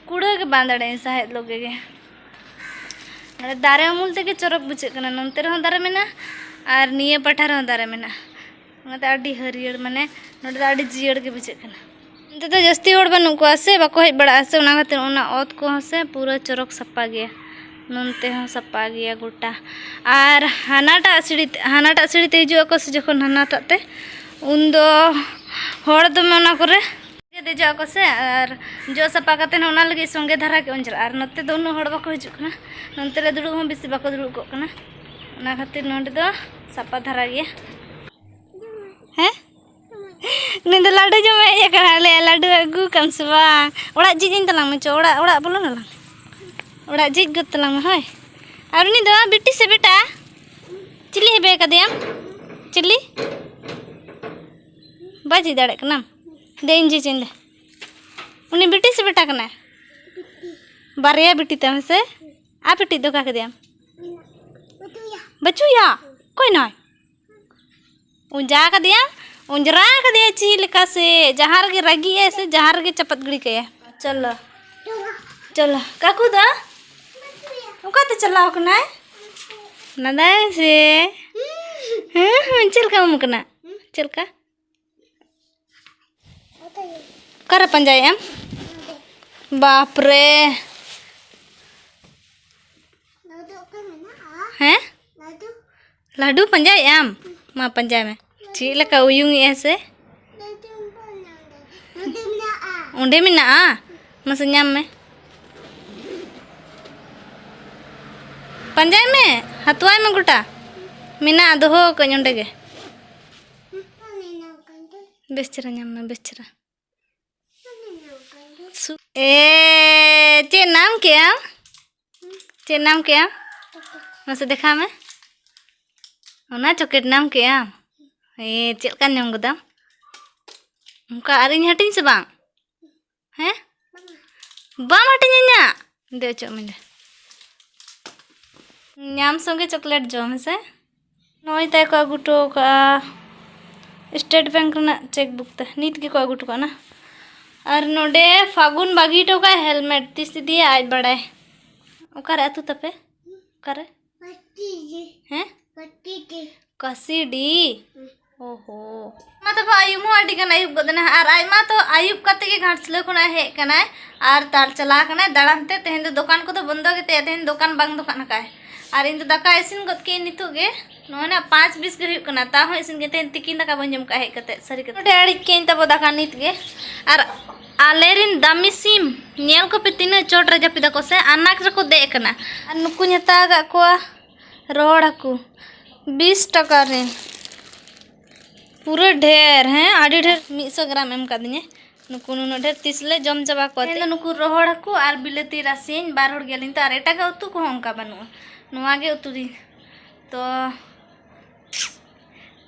ᱠᱩᱲᱟᱹ ᱜᱮ ᱵᱟᱝ ᱫᱟᱲᱮᱭᱟᱜᱼᱟᱹᱧ ᱥᱟᱦᱮᱫ ᱞᱚᱜᱮ ᱜᱮ᱾ ᱱᱚᱰᱮ ᱫᱟᱨᱮ ᱩᱢᱩᱞ ᱛᱮᱜᱮ ᱪᱚᱨᱚᱠ ᱵᱩᱡᱷᱟᱹᱜ ᱠᱟᱱᱟ᱾ ᱱᱚᱱᱛᱮ ᱨᱮᱦᱚᱸ ᱫᱟᱨᱮ ᱢᱮᱱᱟᱜᱼᱟ ᱟᱨ ᱱᱤᱭᱟᱹ ᱯᱟᱴᱷᱟ ᱨᱮᱦᱚᱸ ᱫᱟᱨᱮ ᱢᱮᱱᱟᱜᱼᱟ᱾ ᱚᱱᱟᱛᱮ ᱟᱹᱰᱤ ᱦᱟᱹᱨᱭᱟᱹᱲ, ᱢᱟᱱᱮ ᱱᱚᱰᱮ ᱫᱚ ᱟᱹᱰᱤ ᱡᱤᱭᱟᱹᱲ ᱜᱮ ᱵᱩᱡᱷᱟᱹᱜ ᱠᱟᱱᱟ᱾ ᱱᱚᱛᱮ ᱫᱚ ᱡᱟᱹᱥᱛᱤ ᱦᱚᱲ ᱵᱟᱹᱱᱩᱜ ᱠᱚᱣᱟ ᱥᱮ, ᱵᱟᱠᱚ ᱦᱮᱡ ᱵᱟᱲᱟᱜᱼᱟ ᱥᱮ, ᱚᱱᱟ ᱠᱷᱟᱹᱛᱤᱨ ᱚᱱᱟ ᱚᱛ ᱠᱚᱦᱚᱸ ᱥᱮ ᱯᱩᱨᱟᱹ ᱪᱚᱨᱚᱠ ᱥᱟᱯᱟ ᱜᱮᱭᱟ᱾ ᱱᱚᱱᱛᱮ ᱦᱚᱸ ᱥᱟᱯᱟ ᱜᱮᱭᱟ ᱜᱚᱴᱟ᱾ ᱟᱨ ᱦᱟᱱᱟᱴᱟᱜ ᱥᱤᱲᱤ ᱛᱮ, ᱦᱟᱱᱟᱴᱟᱜ ᱥᱤᱲᱤ ᱛᱮ ᱦᱤᱡᱩᱜ ᱟᱠᱚ ᱥᱮ ᱡᱚᱠᱷᱚᱱ ᱦᱟᱱᱟᱴᱟᱜ ᱛᱮ, ᱩᱱᱫᱚ ᱦᱚᱲ ᱫᱚᱢᱮ ᱚᱱᱟ ᱠᱚᱨᱮ ᱜᱮ ᱫᱮᱡᱚᱜ ᱟᱠᱚ ᱥᱮ, ᱟᱨ ᱡᱚᱜ ᱥᱟᱯᱟ ᱠᱟᱛᱮ ᱦᱚᱸ ᱚᱱᱟ ᱞᱟᱹᱜᱤᱫ ᱥᱚᱸᱜᱮ ᱫᱷᱟᱨᱟ ᱜᱮ ᱚᱸᱡᱽᱨᱟᱜᱼᱟ᱾ ᱟᱨ ᱱᱚᱛᱮ ᱫᱚ ᱩᱱᱟᱹᱜ ᱦᱚᱲ ᱵᱟᱠᱚ ᱦᱤᱡᱩᱜ ᱠᱟᱱᱟ, ᱱᱚᱱᱛᱮ ᱨᱮ ᱫᱩᱲᱩᱵ ᱦᱚᱸ ᱵᱮᱥᱤ ᱵᱟᱠᱚ ᱫᱩᱲᱩᱵ ᱠᱚᱜ ᱠᱟᱱᱟ᱾ ᱚᱱᱟ ᱠᱷᱟᱹᱛᱤᱨ ᱱᱚᱰᱮ ᱫᱚ ᱥᱟᱯᱷᱟ ᱫᱷᱟᱨᱟ ᱜᱮᱭᱟ᱾ ᱦᱮᱸ? ᱩᱱᱤ ᱫᱚ ᱞᱟᱹᱰᱩ ᱡᱚᱢᱮ ᱦᱮᱡ ᱟᱠᱟᱱᱟ᱾ ᱞᱟᱹᱭᱟ, "ᱞᱟᱹᱰᱩ ᱟᱹᱜᱩ ᱠᱟᱢ ᱥᱮ ᱵᱟᱝ? ᱚᱲᱟᱜ ᱡᱷᱤᱡ ᱟᱹᱧ ᱛᱟᱞᱟᱝ ᱢᱮ, ᱪᱚ, ᱚᱲᱟᱜ, ᱚᱲᱟᱜ ᱵᱚᱞᱚᱱ ᱟᱞᱟᱝ᱾ ᱚᱲᱟᱜ ᱡᱷᱤᱡ ᱜᱚᱫ ᱛᱟᱞᱟᱝ ᱢᱮ, ᱦᱳᱭ᱾ ᱟᱨ ᱩᱱᱤ ᱫᱚ ᱵᱤᱴᱤ ᱥᱮ ᱵᱮᱴᱟ? ᱪᱤᱞᱤ ᱦᱮᱵᱮ ᱠᱟᱫᱮᱭᱟᱢ? ᱪᱤᱞᱤ? ᱵᱟᱭ ᱡᱷᱤᱡ ᱫᱟᱲᱮᱭᱟᱜ ᱠᱟᱱᱟᱢ? ᱫᱮ, ᱤᱧ ᱡᱷᱤᱡ ᱟᱹᱧ ᱫᱮ᱾ ᱩᱱᱤ ᱵᱤᱴᱤ ᱥᱮ ᱵᱮᱴᱟ ᱠᱟᱱᱟᱭ? ᱵᱟᱨᱭᱟ ᱵᱤᱴᱤ ᱛᱟᱢ ᱦᱮᱸ ᱥᱮ? ᱟᱨ ᱵᱤᱴᱤ ᱫᱚ ᱚᱠᱟ ᱠᱮᱫᱮᱭᱟᱢ? ᱵᱟᱹᱪᱩᱭᱟ? ᱚᱠᱚᱭ ᱱᱟᱭ? ᱚᱸᱡᱟ ᱠᱟᱫᱮᱭᱟ, ᱚᱸᱡᱽᱨᱟ ᱠᱟᱫᱮᱭᱟ ᱪᱮᱫ ᱞᱮᱠᱟ ᱥᱮ, ᱡᱟᱦᱟᱸ ᱨᱮᱜᱮ ᱨᱟᱹᱜᱤᱜ ᱟᱭ ᱥᱮ, ᱡᱟᱦᱟᱸ ᱨᱮᱜᱮ ᱪᱟᱯᱟᱫ ᱜᱤᱰᱤ ᱠᱟᱭᱟ᱾ ᱪᱚᱞᱚ, ᱪᱚᱞᱚ, ᱠᱟᱠᱩ ᱫᱚ ᱚᱠᱟᱛᱮ ᱪᱟᱞᱟᱣ ᱠᱟᱱᱟᱭ? ᱞᱟᱸᱫᱟᱭ ᱥᱮ᱾ ᱦᱮᱸ, ᱦᱮᱸ, ᱪᱮᱫ ᱞᱮᱠᱟ ᱩᱢ ᱠᱟᱱᱟ? ᱪᱮᱫ ᱞᱮᱠᱟ? ᱚᱠᱟᱨᱮ ᱯᱟᱸᱡᱟᱭᱮᱫ ᱟᱢ? ᱵᱟᱯᱨᱮ᱾ ᱦᱮᱸ? ᱞᱟᱹᱰᱩ ᱯᱟᱸᱡᱟᱭᱮᱫ ᱟᱢ? ᱢᱟ ᱯᱟᱸᱡᱟᱭ ᱢᱮ᱾ ᱪᱮᱫ ᱞᱮᱠᱟ ᱩᱭᱩᱝ ᱮᱜᱼᱟ ᱥᱮ? ᱚᱸᱰᱮ ᱢᱮᱱᱟᱜᱼᱟ᱾ ᱢᱟᱥᱮ ᱧᱟᱢ ᱢᱮ᱾ ᱯᱟᱸᱡᱟᱭ ᱢᱮ᱾ ᱦᱟᱛᱣᱟᱭ ᱢᱮ ᱜᱚᱴᱟ᱾ ᱢᱮᱱᱟᱜᱼᱟ, ᱫᱚᱦᱚ ᱠᱟᱜ ᱟᱹᱧ ᱚᱸᱰᱮ ᱜᱮ᱾ ᱵᱮᱥ ᱪᱮᱦᱨᱟ ᱧᱟᱢ ᱢᱮ, ᱵᱮᱥ ᱪᱮᱦᱨᱟ᱾ ᱥᱩ-, ᱮ, ᱪᱮᱫ ᱱᱟᱢ ᱠᱮᱜᱼᱟᱢ? ᱪᱮᱫ ᱱᱟᱢ ᱠᱮᱜᱼᱟᱢ? ᱢᱟᱥᱮ ᱫᱮᱠᱷᱟᱣ ᱢᱮ᱾ ᱚᱱᱟ ᱪᱚᱠᱞᱮᱴ ᱱᱟᱢ ᱠᱮᱜᱼᱟᱢ? ᱮ, ᱪᱮᱫ ᱞᱮᱠᱟ ᱧᱟᱢ ᱠᱮᱫᱟᱢ? ᱚᱱᱠᱟ ᱟᱨ ᱤᱧ ᱦᱟᱹᱴᱤᱧ ᱥᱮ ᱵᱟᱝ? ᱦᱮᱸ? ᱵᱟᱢ ᱦᱟᱹᱴᱤᱧ ᱟᱹᱧᱟ? ᱫᱮ, ᱚᱪᱚᱜ ᱢᱮ ᱫᱮ᱾ ᱧᱟᱢ ᱥᱚᱸᱜᱮ ᱪᱚᱠᱞᱮᱴ ᱡᱚᱢ, ᱦᱮᱸ ᱥᱮ? ᱱᱚᱜᱼᱚᱭ ᱛᱟᱭ ᱠᱚ ᱟᱹᱜᱩ ᱦᱚᱴᱚ ᱠᱟᱜᱼᱟ, ᱥᱴᱮᱴ ᱵᱮᱝᱠ ᱨᱮᱱᱟᱜ ᱪᱮᱠ ᱵᱩᱠ ᱛᱮ᱾ ᱱᱤᱛ ᱜᱮᱠᱚ ᱟᱹᱜᱩ ᱦᱚᱴᱚ ᱠᱟᱜᱼᱟ ᱱᱟ᱾ ᱟᱨ ᱱᱚᱰᱮ ᱯᱷᱟᱹᱜᱩᱱ ᱵᱟᱹᱜᱤ ᱦᱚᱴᱚ ᱠᱟᱜᱼᱟ ᱦᱮᱞᱢᱮᱴ, ᱛᱤᱥ ᱤᱫᱤᱭᱟ ᱟᱡ ᱵᱟᱲᱟᱭ᱾ ᱚᱠᱟᱨᱮ ᱟᱹᱛᱩ ᱛᱟᱯᱮ? ᱚᱠᱟᱨᱮ? ᱦᱮᱸ? ᱠᱟᱥᱤᱰᱤ? ᱦᱩᱸ᱾ ᱚᱦᱚ᱾ ᱢᱟ ᱛᱚᱵᱮ ᱟᱹᱭᱩᱵ ᱦᱚᱸ ᱟᱹᱰᱤ ᱜᱟᱱ ᱟᱹᱭᱩᱵ ᱜᱚᱫ ᱮᱱᱟ᱾ ᱟᱨ ᱟᱡ ᱢᱟ ᱛᱚ ᱟᱹᱭᱩᱵ ᱠᱟᱛᱮ ᱜᱮ ᱜᱷᱟᱴᱥᱤᱞᱟᱹ ᱠᱷᱚᱱᱟᱜ ᱦᱮᱡ ᱠᱟᱱᱟᱭ᱾ ᱟᱨ ᱛᱟᱞ ᱪᱟᱞᱟᱣ ᱠᱟᱱᱟᱭ ᱫᱟᱬᱟᱱ ᱛᱮ᱾ ᱛᱮᱦᱮᱧ ᱫᱚ ᱫᱚᱠᱟᱱ ᱠᱚᱫᱚ ᱵᱚᱱᱫᱚ ᱜᱮᱛᱟᱭᱟ᱾ ᱛᱮᱦᱮᱧ ᱫᱚᱠᱟᱱ ᱵᱟᱝ ᱫᱚᱠᱟᱱ ᱟᱠᱟᱫᱟᱭ᱾ ᱟᱨ ᱤᱧ ᱫᱚ ᱫᱟᱠᱟ ᱤᱥᱤᱱ ᱜᱚᱫ ᱠᱮᱫ ᱱᱤᱛᱚᱜ ᱜᱮ᱾ ᱱᱚᱜᱼᱚᱭ ᱱᱟ ᱯᱟᱸᱪ ᱵᱤᱥ ᱜᱮ ᱦᱩᱭᱩᱜ ᱠᱟᱱᱟ᱾ ᱛᱟᱣ ᱦᱚᱸ ᱤᱥᱤᱱ ᱜᱮ ᱛᱮᱦᱮᱧ ᱛᱤᱠᱤᱱ ᱫᱟᱠᱟ ᱵᱟᱹᱧ ᱡᱚᱢ ᱠᱟᱜᱼᱟ ᱦᱮᱡ ᱠᱟᱛᱮ, ᱥᱟᱹᱨᱤ ᱠᱟᱛᱷᱟ᱾ ᱱᱚᱰᱮ ᱟᱹᱲᱤᱡ ᱠᱮᱫᱟᱹᱧ ᱛᱟᱵᱚ ᱫᱟᱠᱟ ᱱᱤᱛ ᱜᱮ᱾ ᱟᱨ ᱟᱞᱮᱨᱤᱱ ᱫᱟᱢᱤ ᱥᱤᱢ ᱧᱮᱞ ᱠᱚᱯᱮ ᱛᱤᱱᱟᱹᱜ ᱪᱚᱴ ᱨᱮ ᱡᱟᱹᱯᱤᱫ ᱟᱠᱚ ᱥᱮ, ᱟᱱᱟᱠ ᱨᱮᱠᱚ ᱫᱮᱡ ᱟᱠᱟᱱᱟ᱾ ᱟᱨ ᱱᱩᱠᱩᱧ ᱦᱟᱛᱟᱣ ᱟᱠᱟᱫ ᱠᱚᱣᱟ ᱨᱚᱦᱚᱲ ᱦᱟᱹᱠᱩ ᱵᱤᱥ ᱴᱟᱠᱟ ᱨᱮ᱾ ᱯᱩᱨᱟᱹ ᱰᱷᱮᱨ, ᱦᱮᱸ, ᱟᱹᱰᱤ ᱰᱷᱮᱨ, ᱢᱤᱫ ᱥᱚ ᱜᱨᱟᱢ ᱮᱢ ᱠᱟᱫᱤᱧᱟᱭ᱾ ᱱᱩᱠᱩ ᱱᱩᱱᱟᱹᱜ ᱰᱷᱮᱨ ᱛᱤᱥ ᱞᱮ ᱡᱚᱢ ᱪᱟᱵᱟ ᱠᱚᱣᱟ ᱛᱮ? ᱛᱮᱦᱮᱧ ᱫᱚ ᱱᱩᱠᱩ ᱨᱚᱦᱚᱲ ᱦᱟᱹᱠᱩ ᱟᱨ ᱵᱤᱞᱟᱹᱛᱤ ᱨᱟᱥᱮᱧ, ᱵᱟᱨ ᱦᱚᱲ ᱜᱮᱭᱟᱞᱤᱧ ᱛᱚ, ᱟᱨ ᱮᱴᱟᱜᱟᱜ ᱩᱛᱩ ᱠᱚᱦᱚᱸ ᱚᱱᱠᱟ ᱵᱟᱹᱱᱩᱜᱼᱟ᱾ ᱱᱚᱣᱟ ᱜᱮ ᱩᱛᱩ ᱫᱤᱧ᱾ ᱛᱚ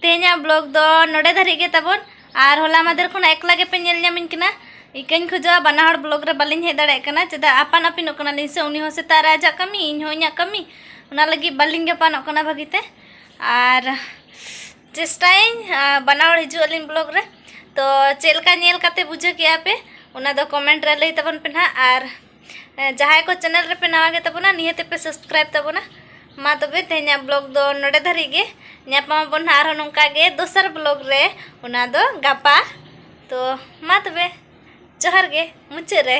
ᱛᱮᱦᱮᱧᱟᱜ vlog ᱫᱚ ᱱᱚᱰᱮ ᱫᱷᱟᱹᱨᱤᱡ ᱜᱮ ᱛᱟᱵᱚᱱ᱾ ᱟᱨ ᱦᱚᱞᱟ ᱢᱟᱫᱷᱮᱨ ᱠᱷᱚᱱᱟᱜ ᱮᱠᱞᱟ ᱜᱮᱯᱮ ᱧᱮᱞ ᱧᱟᱢᱤᱧ ᱠᱟᱱᱟ᱾ ᱤᱠᱟᱹᱧ ᱠᱷᱚᱡᱚᱜᱼᱟ ᱵᱟᱱᱟ ᱦᱚᱲ vlog ᱨᱮ ᱵᱟᱹᱞᱤᱧ ᱦᱮᱡ ᱫᱟᱲᱮᱭᱟᱜ ᱠᱟᱱᱟ, ᱪᱮᱫᱟᱜ ᱟᱯᱟᱱ ᱟᱹᱯᱤᱱᱚᱜ ᱠᱟᱱᱟᱞᱤᱧ ᱥᱮ, ᱩᱱᱤ ᱦᱚᱸ ᱥᱮᱛᱟᱜ ᱨᱮ ᱟᱡᱟᱜ ᱠᱟᱹᱢᱤ, ᱤᱧ ᱦᱚᱸ ᱤᱧᱟᱹᱜ ᱠᱟᱹᱢᱤ, ᱚᱱᱟ ᱞᱟᱹᱜᱤᱫ ᱵᱟᱹᱞᱤᱧ ᱜᱟᱯᱟᱱᱚᱜ ᱠᱟᱱᱟ ᱵᱷᱟᱹᱜᱤᱛᱮ᱾ ᱟᱨ ᱪᱮᱥᱴᱟᱭᱟᱹᱧ, ᱟ, ᱵᱟᱱᱟ ᱦᱚᱲ ᱦᱤᱡᱩᱜ ᱟᱹᱞᱤᱧ vlog ᱨᱮ᱾ ᱛᱚ ᱪᱮᱫ ᱞᱮᱠᱟ ᱧᱮᱞ ᱠᱟᱛᱮ ᱵᱩᱡᱷᱟᱹᱣ ᱠᱮᱜᱼᱟ ᱯᱮ, ᱚᱱᱟ ᱫᱚ comment ᱨᱮ ᱞᱟᱹᱭ ᱛᱟᱵᱚᱱ ᱯᱮ ᱱᱟᱦᱟᱜ᱾ ᱟᱨ ᱮ, ᱡᱟᱦᱟᱸᱭ ᱠᱚ channel ᱨᱮᱯᱮ ᱱᱟᱣᱟ ᱜᱮ ᱛᱟᱵᱚᱱᱟ, ᱱᱤᱦᱟᱹᱛ ᱯᱮ subscribe ᱛᱟᱵᱚᱱᱟ᱾ ᱢᱟ ᱛᱚᱵᱮ ᱛᱮᱦᱮᱧᱟᱜ vlog ᱫᱚ ᱱᱚᱰᱮ ᱫᱷᱟᱹᱨᱤᱡ ᱜᱮ᱾ ᱧᱟᱯᱟᱢ ᱟᱵᱚᱱ ᱱᱟᱦᱟᱜ ᱟᱨᱦᱚᱸ ᱱᱚᱝᱠᱟ ᱜᱮ ᱫᱚᱥᱟᱨ vlog ᱨᱮ, ᱚᱱᱟ ᱫᱚ ᱜᱟᱯᱟ᱾ ᱛᱚ ᱢᱟ ᱛᱚᱵᱮ, ᱡᱚᱦᱟᱨ ᱜᱮ ᱢᱩᱪᱟᱹᱫ ᱨᱮ᱾